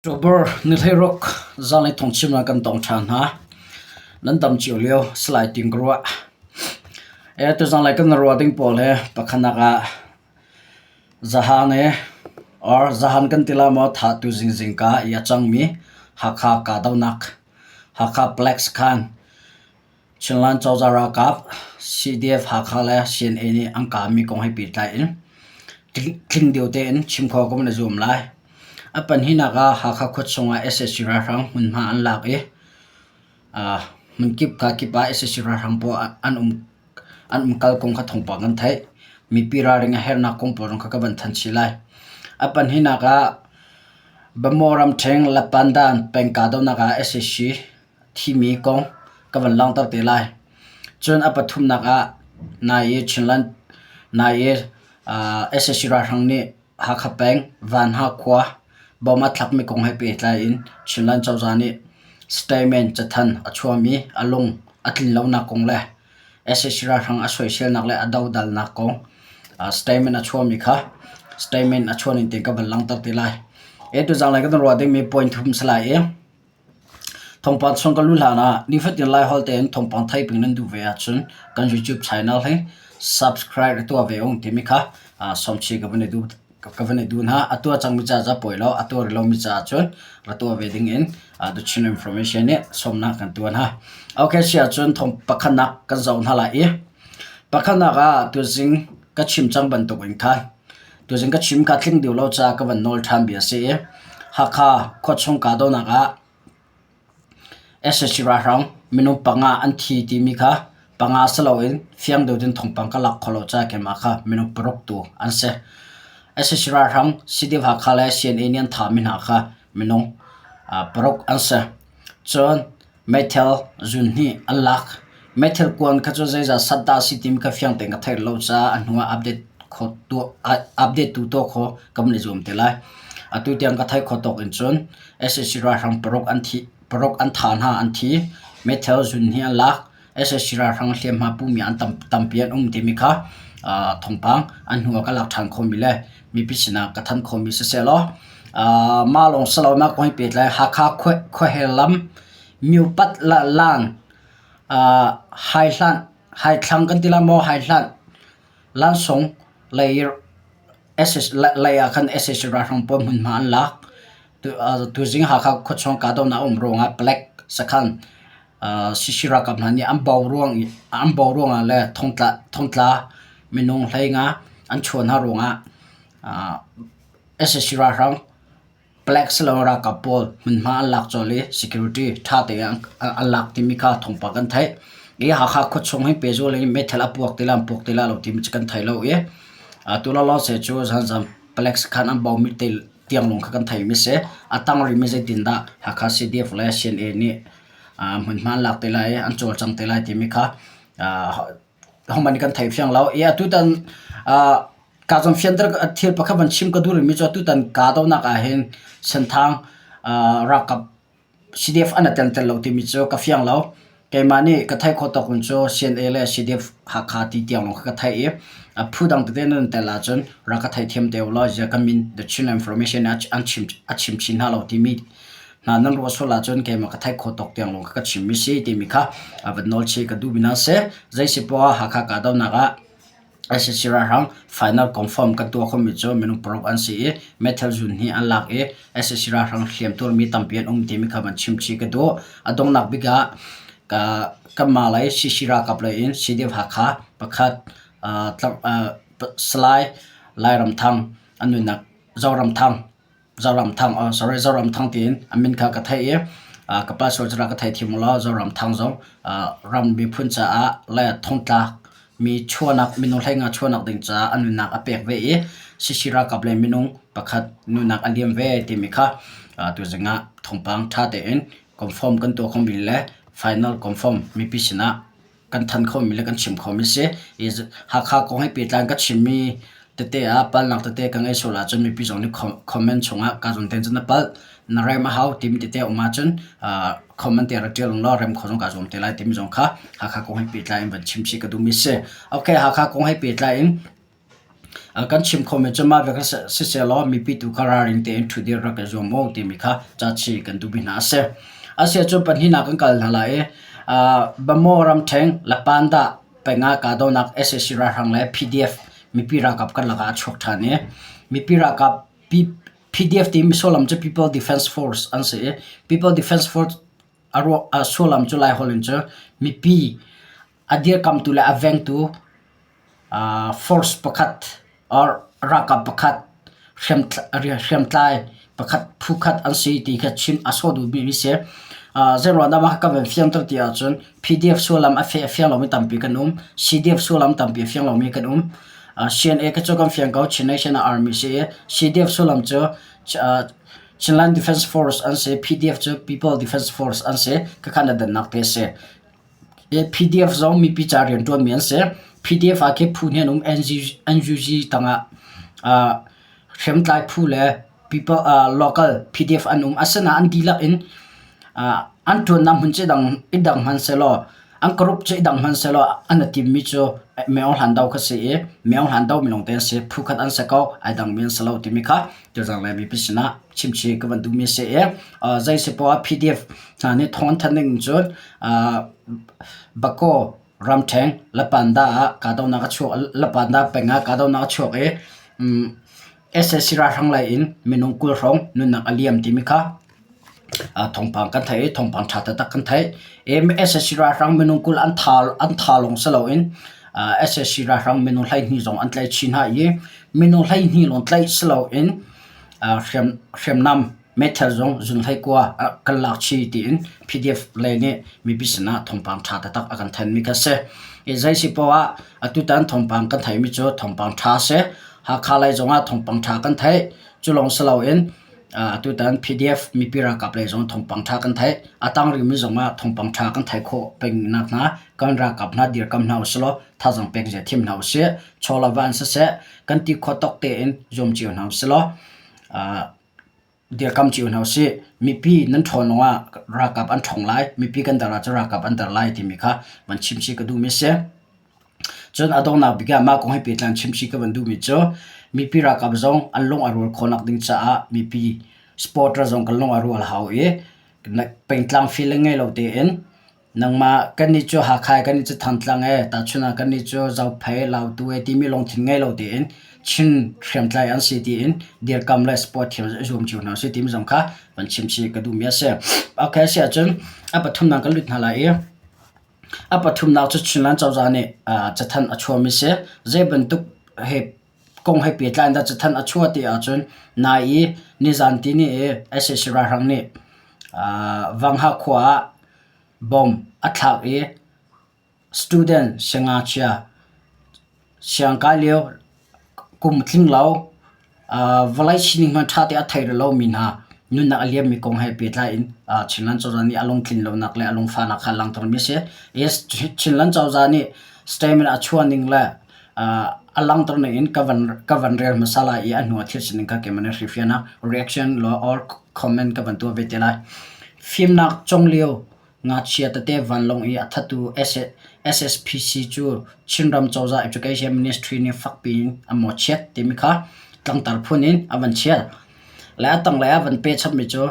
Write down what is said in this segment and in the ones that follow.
October ni 16 zanlei thawngchim ah kan tong ṭhan hna. Nan dam cio lio Salai Ting ka ruah. E tuzanlei kan ruah ding pawl hi pakhatnak ah zahan he or zahan kan ti la maw thahtu zingzingka i a cangmi Hakha kahdohnak Hakha Plex khan Chinland cozah ralkap CDF Hakha le CNA nih an kahmi kong he pehtlai in tling deuh tein chim khawh ka van i zuam lai. A pahnihnak ah Hakha khua chungah sac ralhrang hmunhma an lak i hmunkip kakip ah sac ralhrang pawl an um an umkal kong kha thawngpang kan theih. Mipi ralring a herhnak kong pawl zong kha ka van thanh chih lai. A pahnihnak ah Bamaw ramṭheng Lapandan peng kahdohnak ah sac thimi kong ka van langhter te lai. Cun a pathumnak ah nai i Chinland nai i sac ralhrang nih Hakha peng Vanha khua bom a thlakmi kong he pehtlai in Chinland cozah nih statement cathanh a chuahmi a lung a tlin lonak kong le sac ralhrang a soiselnak le a dodalnak kong statement a chuahmi kha statement a chuah ning tein ka van langhter te lai. E tuzanglei kan ruah dingmi point thum si lai i Thawngpang chung ka luh hlanah nifatin Laiholh tein thawngpang theih peng nan duh ve ahcun kan YouTube channel hi subscribe tuah ve ung timi kha sawmchih ka van i duh ka van i duh hna. A tuah cangmi ca ca pawi lo, a tuah rih lomi caah cun ra tuah ve ding in The Chin Information nih sawmnak kan tuah hna. Okay, si ahcun thawng pakhatnak kan zoh hna lai i pakhatnak ah tuzing ka chim cang bantuk in khan Tuzing ka chim ka tling deuh lo caah ka van nawl ṭhan bia a si i Hakha khuachung kahdohnak ah sac ralhrang minung panga an thi timi kha panga si loin fiang deuh in thawngpang ka lak khawh lo caah keimah kha minung paruk tu an si. sac ralhrang CDF Hakha le CNA nih an thahmi hna kha minung paruk an si. Cun Meithal zunhnih an lak. Meithal kuan kha cu zeizah sat dah a si timi kha fiang tein ka theih lo caah a hnu ah update kho update tu tuah kho ka van i zuam te lai. Atu tiang ka theih khawh tawk in cun sac ralhrang paruk an thi paruk an thah hna an thi. Meithal zunhnih an lak. sac ralhrang hliamhma pumi an tam tampi an um timi kha thawngpang an hnu ah ka lak ṭhan khawhmi le mipi sinah ka thanh khawhmi siseh law mah lawng si lo mah kong he pehtlai Hakha khuahel lam Myopat lan haihlan haithlang kan ti lai maw haihlan lansung lei lei ah khan sac ralhrang pawl hmunhma an lak. Tuzing Hakha khuachung kahdohnak a um ruangah palek sakhan CC ralkap hna nih an bo ruang i an bo ruangah le thongtla thongtla minung hleinga an chuah hna ruangah sac ralhrang palek siloah ralkap pawl hmunhma an lak colh i security ṭha tein an lak timi kha thawngpang kan theih. I Hakha khuachung hi pehzul in meithal a puak ti lai an puak ti lai lo timi cu kan thei lo i atu lawnglawng seh cu zanzam palek sakhan an bomi te tiang lawng kha kan theimi si. A tang rihmi zeitindah Hakha CDF le CNA nih hmunhma an lak te lai i an cawlcang te lai timi kha hohmanh nih kan thei fiang lo. I atutan ka zong fianter thil pakhat van chim ka duh rihmi cu atutan kahdohnak ahhin Senthang ralkap CDF an i tel tel lo timi cu ka fiang lo. Keimah nih ka theih khawh tawk in cu CNA le CDF Hakha ti tiang lawng kha ka theih i a phu dang tete nan tel ahcun rak ka theithiam te u law ziah ka min The Chin Information an chim a chim chin hna lo timi hna nan ruah sual ahcun keimah ka theih khawh tawk tiang lawng kha ka chimmi si timi kha a van nawl chih ka duhmi hna si. Zei si poah Hakha kahdohnak ah sac ralhrang final confirm kan tuah khomi cu minung paruk an si i meithal zun hi an lak i sac ralhrang hliamtuarmi tampi an um timi kha van chim chih ka duh. A donghnak bik ah ka kanmah lei CC ralkap lei in CDF Hakha pakhat Salai Lairamthang a nunnak Zoramthang Zoramthang oh sorry Zoramthang tiin a min kha ka theih i ka pa sual cu rak ka theithiam u law Zoramthang zong ram miphun caah le thongtlak mi chuahnak minung hleinga chuahnak ding caah a nunnak a pek ve i CC ralkap le minung pakhat nunnak a liam ve timi kha tuzing ah thawngpang ṭha tein confirm kan tuah khomi le final confirm mipi sinah kan thanh khomi le kan chim khomi si. I Hakha kong he pehtlai in ka chimmi tete ah palnak tete ka ngei sual ahcun mipi zong nih comment chungah ka zawn ten cun na palh, na rem a hau timi tete a um ahcun comment te rak ṭial ung law rem kho zong kaa zuam te lai timi zong kha Hakha kong he pehtlai in van chim chih ka duhmi si. Okay, Hakha kong he pehtlai in. Kan chim khomi cu mah vek sisehlaw mipi tu kha ralring tein ṭhudir rak i zuam u timi kha cachi kan duhmi hna a si. Asiahcun pahnihnak kan kal hna lai i Bamaw ramṭheng Lapanda peng ah kahdohnak sac ralhrang le PDF mipi ralkap karlak ah a chuak ṭhan i mipi ralkap PDF timi sullam cu People Defense Force an si i People Defense Force a sullam cu Laiholh in cu mipi a dirkamtu le a vengtu force pakhat or ralkap pakhat hriamtlai pakhat phu khat an si ti kha chim a sawh duhmi a si. Zeiruang dah mah ka van fianter ti ahcun PDF sullam a fiang lomi tampi kan um. CDF sullam tampi a fiang lomi kan um. CNA kha cu kan fiang ko Chin National Army si i CDF sullam cu Chinland Defense Force an si. PDF cu People Defense Force an si. Khakha na dannak te a si. PDF zong mipi ca rianṭuanmi an si. PDF ah khi phu hnih an um. NUG tangah hriamtlai phu le people local PDF an um. Asinain an dihlak in an ṭuannak hmun cu i dang hmanhsehlaw an group cu i dang hmanhsehlaw an i timmi cu Maung Hlan Do kha si i Maung Hlan Do minung te an si. Phu khat an si ko, ai dangmi an si lo timi kha tuzarh le mipi sinah chimchih ka van duhmi a si i zei si poah PDF hna nih thawng an thanh ning cun Bakaw ramṭheng Lapanda ah kahdohnak a chuak Lapanda peng ah kahdohnak a chuak i sac ralhrang lei in minung 20 hrawng nunnak a liam timi kha thawngpang kan theih i thawngpang ṭha taktak kan theih. sac ralhrang minung 20 an tha an tha lawng si loin sac ralhrang minung 12 zong an tlaih chih hna i minung 12 lawng tlaih si loin hriamnam Meithal zong zunhlei kua ah kan lak chih tiin PDF lei nih mipi sinah thawngpang ṭha taktak a kan thanmi kha si. I zei si poah ah atutan thawngpang kan theihmi cu thawngpang ṭha a si. Hakha lei zongah thawngpang ṭha kan theih. Cu lawng si loin atutan PDF mipi ralkap lei zong thawngpang ṭha kan theih. A tang rihmi zongah thawngpang ṭha kan theih khawh peng nakhnga kan ralkap hna dirkam hna usilaw thazaang pek zia thiam hna usih. Chaw le va in siseh kan ti khawh tawk tein zuam cio hna usilaw Dirkam cio hna usih. Mipi nan ṭhawn lawngah ralkap an ṭhawng lai. Mipi kan dar ahcun ralkap an dar lai timi kha van chimchih ka duhmi a si. Cun a donghnak bik ah mah kong he pehtlai in chimchih ka van duhmi cu mipi ralkap zong an lung a rual khawhnak ding caah mipi supporter zong kan lung a rual a hau i pengtlang feeling ngei lo tein Nangmah kannih cu Hakha kannih cu Thantlang ee, tahchun ah kannih cu Zophei, Lautu ee timi lungthin ngei lo tein Chin hriamtlai an si tiin dirkam le sport thiam i zuam cio hna usih timi zong kha van chim chih ka duhmi a si. Okay, si ahcun a pathumnak kan lut hna lai i a pathumnak cu Chinland cozah nih cathanh a chuahmi si. Zei bantuk he kong he pehtlai in dah cathanh a chuah ti ahcun nai i nizan tini i sac ralhrang nih Vangha khua ah Bomb a thlak i student siangngakchia siangkai lio kum tling lo vawlei sining hmanh ṭha tein a thei rih lomi hna nunnak a liammi kong he pehtlai in Chinland cozah nih a lungtlin lonak le a lungfahnak kha a langhtermi a si. Chinland cozah nih statement a chuah ning le a langhter ning in ka van ka van rel hmasa lai i a hnu ah thil sining kha keimah nih hrilhfiahnak reaction or comment ka van tuah ve te lai. Fimnak cong lio ngakchia tete vanlawng i a thattu SSPC cu Chinram cozah Education Ministry nih fakpi in a mawhchiat timi kha tlangtar phun in a van chiah. Le a tanglei ah van pe chapmi cu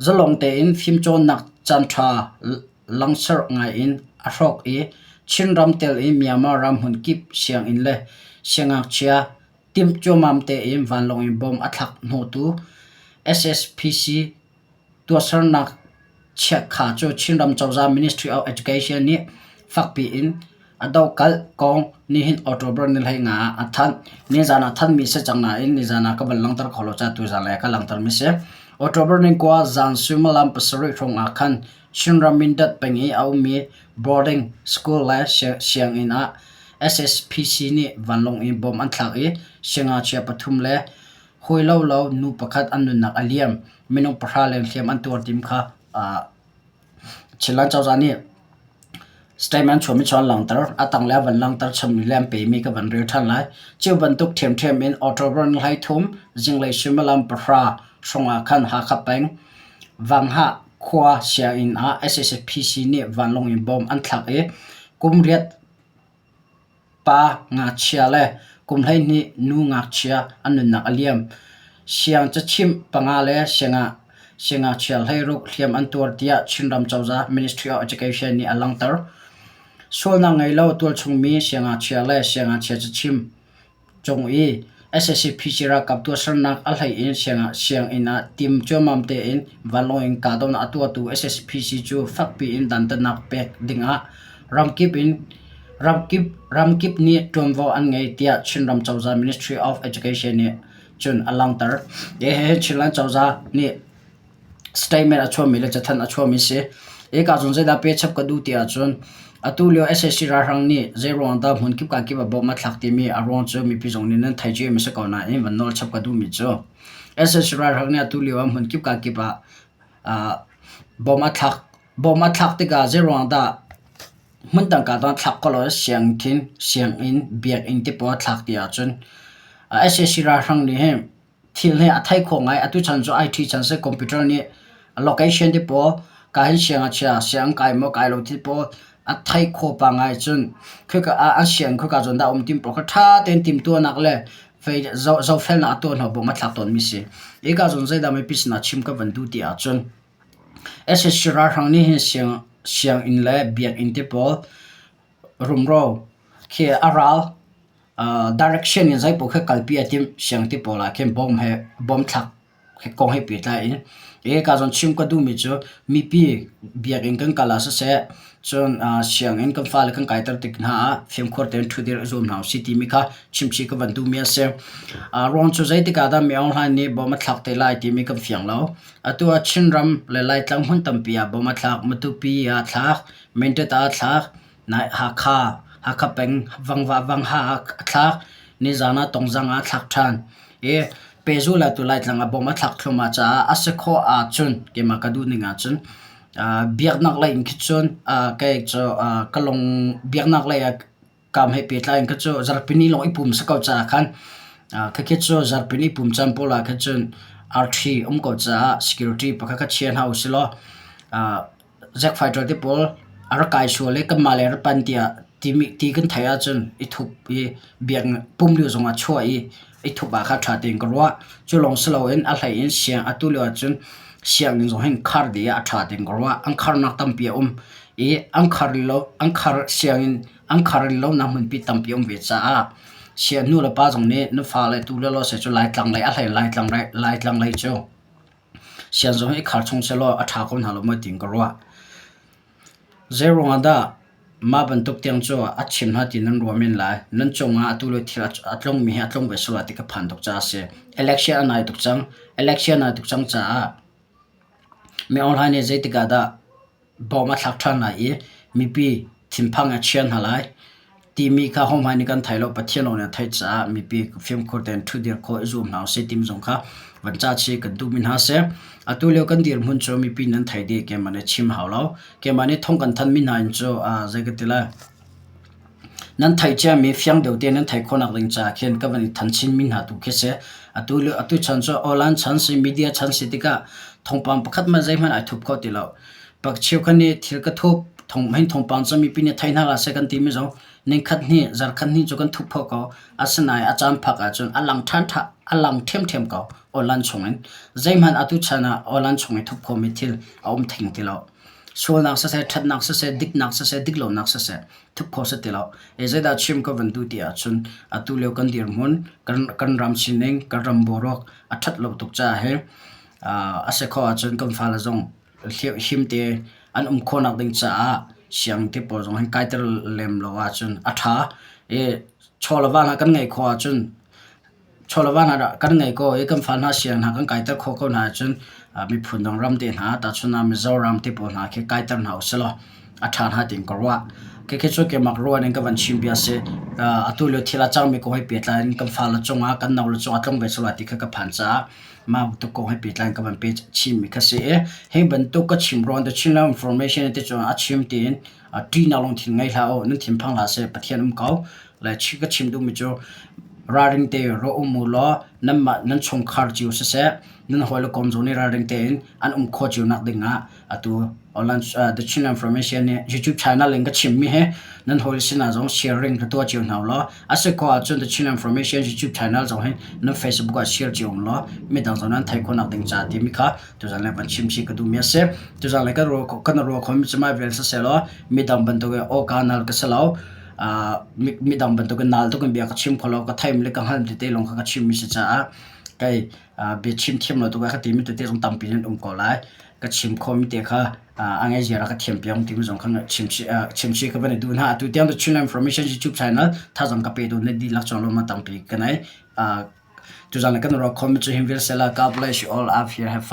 zalong tein fimcawnnak caanṭha langsar ngai in a hrawk i Chinram tel in Myanmar ram hmun kip sianginn le siangngakchia timh cuammam tein vanlawng in bomb a thlak hnawhtu SSPC tuahsernak chiakha cu Chinram cozah Ministry of Education nih fakpi in a dohkalh kong nihin October ni 15 ah a thanh. Nizan ah thanmi si cang nain nizan ah ka van langhter kho lo caah tuzan lei ah ka langhtermi si. October ni kua zan suimilam pasarih hrawng ah khan Chinram Mindat peng i a ummi boarding school le sianginn ah SSPC nih vanlawng in bomb an thlak i siangngakchia pathum le hawi lo lo nu pakhat an nunnak a liam. Minung pahra leng hliam an tuar tim kha Chinland cozah nih statement chuahmi cu an langhter. A tanglei ah van langhter chommi le an pemi ka van rel ṭhan lai. Cu bantuk ṭhiamṭhiam in October ni 13 zinglei suimilam pahra hrawng ah khan Hakha peng Vanghah khua sianginn ah SSPC nih vanlawng in bomb an thlak i kum riat pa ngakchia le Kum 12 nu ngakchia an nunnak a liam. Siang cachimh panga le siangngakchia 16 hliam an tuar tiah Chinram cozah Ministry of Education nih a langhter. Sualnak ngei lo tualchungmi siangngakchia le siangngakchia cachim cung i sac phici ralkap tuahsernak a hlei in sianginn ah tim ciammam tein vanlawng in kahdohnak a tuahtu sac phici cu fakpi in dantatnak pek dingah ramkip in ramkip nih ṭuanvo an ngei tiah Chinram cozah Ministry of Education nih cun a langhter. Hihi Chinland cozah nih Statement a chuahmi le cathanh a chuahmi si. Hika cun zeidah pechap ka duh ti ahcun atu lio sac ralhrang nih zeiruang dah hmunkip kakip ah bawm a thlak timi a ruang cu mipi zong nih nan thei cio mi si ko nain van nawl chap ka duhmi cu sac ralhrang nih atu lio ah hmunkip kakip ah bawm a thlak bawm a thlak tikah zeiruang dah hmundang ka thlak ko lo sianginn sianginn biakinn te pawl a thlak ti ahcun sac ralhrang nih hin Thil hi a thei khawh ngai. Atu chan cu IT chan si computer nih location te pawl ka hin siang a chia, siang kai maw kai lo ti pawl a thei khawh pah ngai cun khika ah an siang khika zawn dah um tim pawl kha ṭha tein timhtuahnak le fei zohfelnak a tuah hnu bawm a thlak tawnmi si. Hika zawn zeidah mipi sinah chim ka van duh ti ahcun sac ralhrang nih hin siang sianginn le biakinn te pawl rumro khi a ral Direction in zeipaoh khi kalpi a timh. Siangti pawl ah khin bawm he bawm thlak kong he pehtlai in hika zawn chim ka duhmi cu mipi biakinn kan kal ah siseh cun sianginn kan fale kan kaiter tik hna ah fimkhur tein ṭhudir i zuam hna usih timi kha chimchih ka van duhmi a si. Ruang cu zeitik ah dah mi Aung Hlaing nih bawm a thlak te lai timi kan fiang lo. Atu ah Chinram le Laitlang hmun tampi ah bawm a thlak. Matupi ah a thlak, Mindat ah a thlak, Hakha, Hakha peng Vangva Vangha ah a thlak. Nizaan ah Tongzang ah a thlak ṭhan. I Pezu le tu Laitlang ah bom a thlak thluahmah caah a si khawh ahcun keimah ka duh ning ahcun biaknak lei in khi cun kei cu ka lung biaknak lei ah kaam he pehtlai in kha cu zarhpini lawng i pum si ko caah khan khakhi cu zarhpini pum caan pawl ah khan cun arṭhi um ko caah security pakhat kha chia hna usih law Zack fighter te pawl a rak kai sual i kanmah le rak pan tiah timi ti kan theih ahcun i thup i biakinn pum lio zongah chuah i i thup ah kha ṭha tein ka ruah. Cu lawng si loin a hlei in siang atu lio ahcun sianginn zong hin khar dih ah a ṭha tein ka ruah. An kharnak tampi a um i an khar lo an khar sianginn an khar lonak hmunpi tampi a um ve caah siang nu le pa zong nih na fale tu le law seh cu Laitlang lei a hlei in Laitlang Laitlang lei cu Siangzung hi i khar chung sehlaw a ṭha ko hna lo maw tiin ka ruah. Zeiruang ah dah mah bantuk tiang cu a chim hna ti nan ruah men lai. Nan cungah atu le thil a tlungmi hi a tlung ve sual lai ti ka phan tuk caah a si. Election a nai tuk cang. Election a nai tuk cang caah mi online nih zeitik ah dah bawm a thlak ṭhan lai i mipi thinphang a chia hna lai timi kha hohmanh nih kan thei lo. Pathian lawng nih a theih caah mipi fimkhur tein ṭhudir khawh i zum hna usih timi zong kha van ca chih kan duhmi hna a si. Atu lio kan dirhmun cu mipi nan thei dih keimah nih chim hau lo. Keimah nih thong kan thanhmi hna in cu zei ka ti lai. Nan theih ciami fiang deuh tein nan theih khawhnak ding caah khin ka van i than chinmi hna tu khi si. Atu lio atu chan cu online chan si, media chan si tikah thawngpang pakhat hmanh zeihmanh ai thup kho ti lo. Pak cheukhat nih thil ka thup, thong hin thawngpang cu mipi nih thei hna hlah seh kan timi zong ningkhat hnih, zarkhat hnih cu kan thup kho ko. Asinain a caan phak ahcun a lang ṭhan ṭha, a lang ṭhiamṭhiam ko online chungin. Zeihmanh atu chan ah online chung i thup khomi thil a um theng ti lo. Sualnak siseh, ṭhatnak siseh, diknak siseh, diklonak siseh thup kho si ti lo. Zeidah chim ka van duh ti ahcun atu lio kan dirhmun, kan, kan ram sining, kan ram boruak a ṭhat lo tuk caah hi a si khawh ahcun kan fale zong him te an um khawhnak ding caah sianginn te pawl zong hin kaiter lem lo ahcun a ṭha. I chaw le va hna kan ngeih khawh ahcun chaw le va hna kan ngei ko i kan fa hna siang hna kan kaiter khawh ko hna ahcun miphun dang ram te hna tahchun ah Mizoram te pawl hna khi kaiter hna usih law a ṭha hna tiin ka ruah. Khikhi cu keimah ruah ning ka van chim bia a si. Atu lio thil a cangmi kong he pehtlai in kan fale cungah kan nau le cungah tlung ve sual lai ti kha ka phan caah mah bantuk kong he pehtlai in ka van pe chimmi kha si i hi bantuk ka chim ruang te Chinland information te cun a chim tiin ṭihnak lungthin ngei hlah u, nan thinphang hlah seh, Pathian um ko. Le ka chim duhmi cu. Ralring te rawh um u law nanmah nan chungkhar cio siseh, nan hawi le kom zong nih ralring tein an um khawh cio nak ding ah atu online The Chin Information nih YouTube channel in ka chimmi hi nan hawi sinah zong sharing ka tuah cio hna law a si khawh ahcun The Chin Information YouTube channel zong hi nan Facebook ah share cio law midang zong nan theih khawhnak ding ca timi kha tuzan le van chim chih ka duhmi a si. Tuzan le kan ruah kan ruah khomi cu mai vel siseh law midang bantuk in aw ka nal ka si lo. Midang bantuk in nal tuk in bia ka chim kho lo ka theim le ka hngalh tete lawng kha ka chimmi si caah kei bia chim thiam lo tuk ah ka timi tete zong tampi nan um ko lai. Ka chim khomi te kha a ngei ziar a ka thiam piak timi zong kha chim chih ka van i duh hna. Atu tiang The Chin Information YouTube channel thazang ka pe tu na dihlak cungah lawmhnak tampi ka nei. Tuzan le kan ruah khomi cu hin vial sela God bless you all. I've here have fun.